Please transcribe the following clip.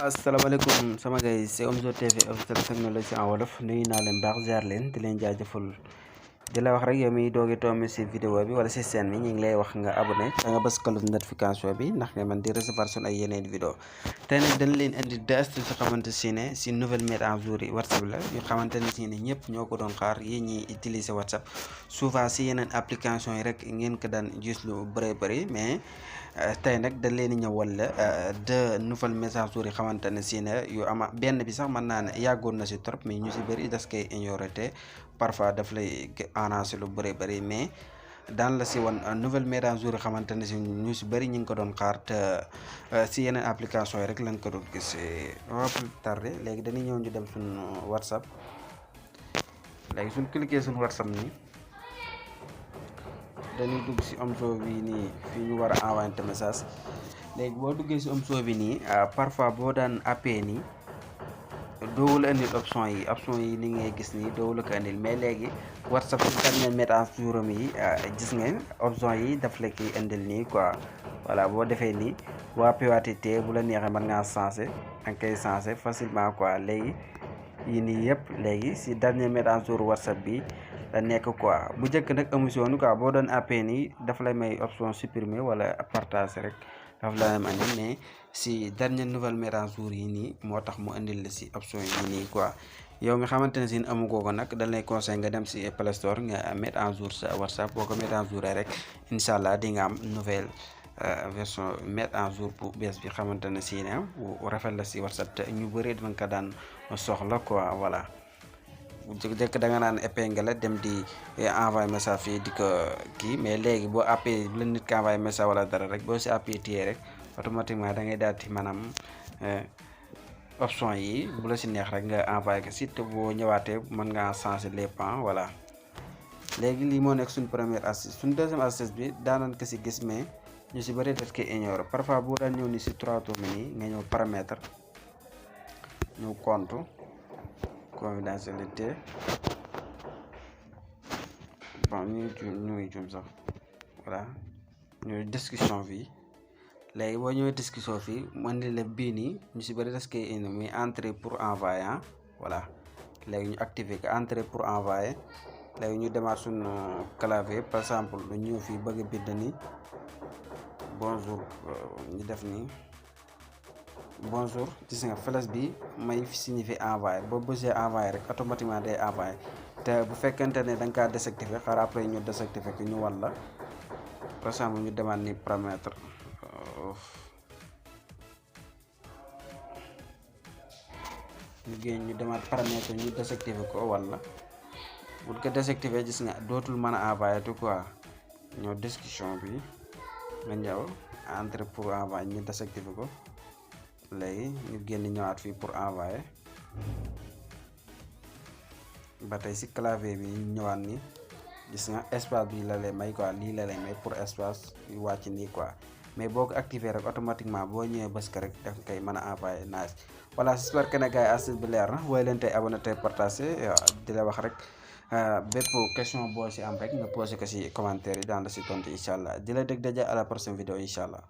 asalaamaaleykum sama gars yi c'est Omzo TV officiel technologie en wolof nuyu naa leen baax ziar leen di leen jaajëfal di la wax rek yow miy doogi tombé si vidéo bi wala si chaîne bi ñu ngi lay wax nga abonné da nga bës cloche notification bi ndax nga mën di recevoir suñu ay yeneen vidéo tey nag dañ leen indi deux astuces yoo xamante ne si nouvelle mise à jour yi WhatsApp la yu xamante ne si ne ñëpp ñoo ko doon xaar yéen ñi utiliser WhatsApp souvent si yeneen application yi rek ngeen ko daan gis lu bëri mais tey nag dañ leen di ñëwal deux nouvelles mises à jour yi xamante ne si ne yu ama benn bi sax mën naa ne yàggoon na si trop mais ñu si bëri das koy ignorer te parfois daf lay arranger lu bëri mais daan la si wan nouvelle mise à jour yi xamante ne si ñu si bëri ñu ngi ko doon xaar te si yeneen application yi rek lañ ko doon gis waa plus tardé léegi dañuy ñëw ñu dem suñu WhatsApp léegi suñ cliquer suñu WhatsApp nii dañuy dugg si Omzo bi nii fii ñu war a envoyé message léegi boo duggee si Omzo bi nii parfois boo daan appee nii doowul indil option yi ni ngay gis nii doowul ko indil mais léegi WhatsApp su dernier mise à jour am yi gis ngeen option yi daf la kiy indil nii quoi voilà boo defee nii boo appwaatitee bu la neexee mën ngaa changé danga koy changé facilement quoi léegi yii nii yëpp léegi si dernier mise à jour WhatsApp bi la nekk quoi bu njëkk nag émission quoi boo doon appee nii dafa lay may option supprimer wala partager rek dafa la am andi mais si dernière nouvelle mise à jour yi nii moo tax mu indil la si option yi nii quoi yow mi xamante ne si amugoo ko nag dañ lay conseil nga dem si Play Store nga mettre à jour sa WhatsApp boo ko mettre à jour rek incha allah di nga am nouvelle version mettre à jour bu bees bi xamante ne si ne bu rafet la si WhatsApp te ñu bëri dinañ ko daan soxla quoi voilà. bu njëkk da nga naan épingle dem di envoyé message fii di ko kii mais léegi boo appee bu la nit ki envoyé message wala dara rek boo si appee téye rek automatiquement da ngay daal di maanaam option yi bu la si neex rek nga envoyé ko si te boo ñëwaatee mën ngaa changer les plans voilà. léegi lii moo nekk suñ première astuce suñ deuxième astuce bi daanan ko si gis mais ñu si bëri daf koy ignorer parfois boo daan ñëw ni si 3 tours nii nga ñëw paramètre ñëw compte confidentialité bon ñuy jum sax voilà ñuy discussion fii léegi boo ñëwee discussion fii mu indi la bii nii ñu si bëri das koy indi muy entrée pour envoyer voilà léegi ñu activer ko entrée pour envoyer léegi ñu demaat suñu clavier par exemple lu ñëw fii bëgg a bind nii bonjour ñu def nii bonjour gis nga flèche bi may signifie envoyé boo bësee envoyé rek automatiquement day envoyé te bu fekkente ne da nga kaa désactivé xaar après ñu désactivé ko ñu wan la par exemple ñu demaat ni paramètre ñu demaat paramètre ñu désactivé ko wala bu ko désactivé gis nga dootul mën a envoyé tout quoi ñoo discussion bi nga ñëw entrer pour envoyer ñu désactivé ko léegi ñu génn ñëwaat fii pour envoyer ba tey si clavier bi ñu ñëwaat ni gis nga espace bi la lay may quoi lii la lay may pour espace yu wàcc nii quoi mais boo ko activé rek automatiquement boo ñëwee bës ko rek daf koy mën a envoyer nice voilà j'espère que ne gars yi astuce bi leer na woy leen tey abonné tey partagé di la wax rek bépp question boo si am rek nga posé ko si commentaire yi daan la si tontu incha allah di la dégg daje à la prochaine vidéo incha allah.